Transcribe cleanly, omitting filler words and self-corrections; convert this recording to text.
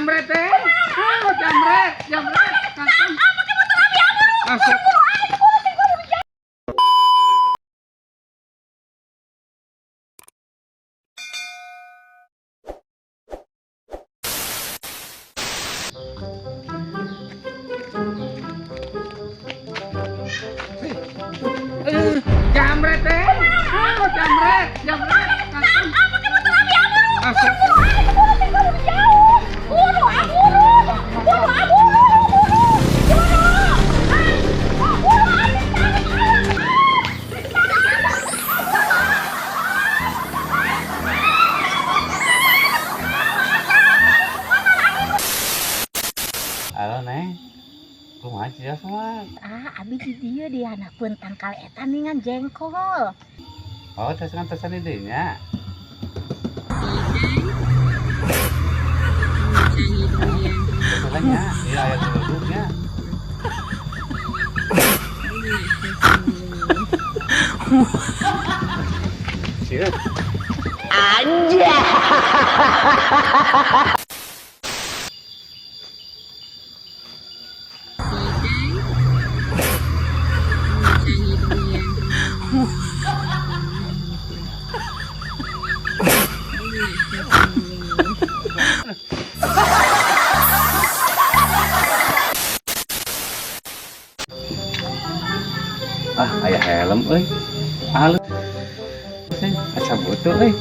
Jamret teh. Ah, jamret, jamret. Kantong. Ah, make motor abi, ah, buru. Asap. Buru, ah, buru, buru, buru. Eh, jamret teh. Ah, jamret, jamret. Kantong. Ah, make motor abi, ah, buru. Asap. Buru, ah, buru, buru, jauh. Buru, ah, buru. Buru, ah, buru, buru. Buru. Ah, buru, ah, Halo, Neng. Kumaha sia semua? Ah, abi di dieu di handapeun tangkal eta ningan jengkol. Oh, tes ngantosan di nya. Masalahnya, iya aya geluduknya. Sieun. Ah, aya helm euy. Alus. Asa butuh euy.